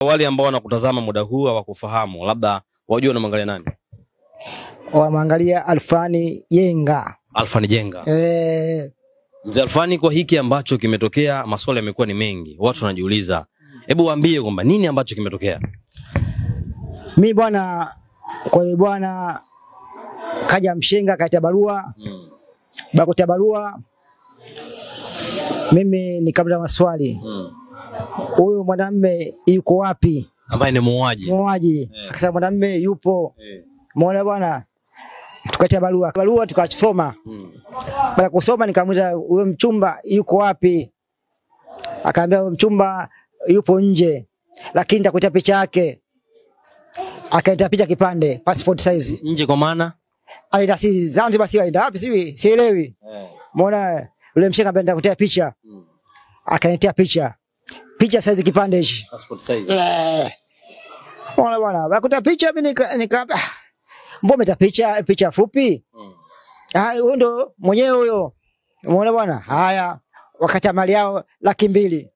Wale ambao wanakutazama muda huu hawakufahamu, labda wajue unamwangalia nani? Wamwangalia Alfani Jenga. Alfani Jenga. Mzee Alfani, kwa hiki ambacho kimetokea, maswali yamekuwa ni mengi. Watu wanajiuliza. Hebu waambie kwamba nini ambacho kimetokea? Mimi bwana, kwa yule bwana kaja mshenga kaita barua. Bakuta barua. Mimi nikamla maswali. Huyu mwanamume yuko wapi? Ambaye ni muuaji. Muuaji. Akasema mwanamume yupo. Muone bwana. Tukatia barua. Barua tukasoma. Baada kusoma nikamuuliza huyo mchumba yuko wapi? Akaambia huyo mchumba yupo nje. Lakini nitakutia picha yake. Akaita picha kipande, passport size. Nje kwa maana? Alida si Zanzibar, si alida wapi, sielewi. Muona yule mshenga ambaye nitakutia picha. Akanitia picha. Picha size kipande hichi. Passport size. Muona bwana, bakuta picha mimi nika mbona umeta picha fupi? Ah, huyo ndo mwenyewe huyo. Muona bwana? Haya, wakati mali yao 200,000.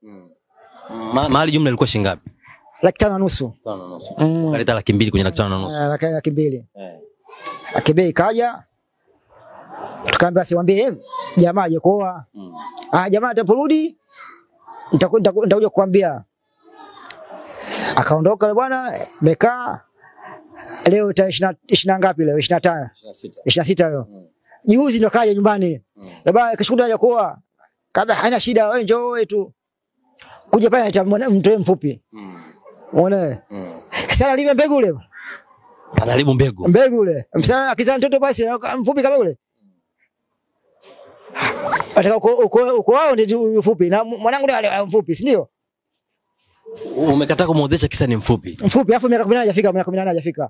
Mali jumla ilikuwa shilingi ngapi? 550,000. 550,000. Kaleta 200,000 kwenye 550,000. 200,000. 200,000 kaja. Tukaambia siwaambie jamaa aje kuoa. Ah, jamaa ataporudi nitakuja kukuambia. Akaondoka yule bwana, mekaa. Leo tarehe 20 ngapi leo? 25. 26 leo. Juzi ndo kaja nyumbani. Baba kesho haja kuoa. Kabla haina shida, wewe njoo wewe tu. Kuja pale acha mtoe mfupi. Unaona? Sasa alime mbegu ule. Anaharibu mbegu. Mbegu ule. Msana akizaa mtoto basi mfupi kama ule. Ataka uko wao ndio mfupi na mwanangu ndio mfupi, si ndio? Umekataa kumuozesha kisa ni mfupi. Mfupi, afu miaka 18 hajafika, miaka 18 hajafika.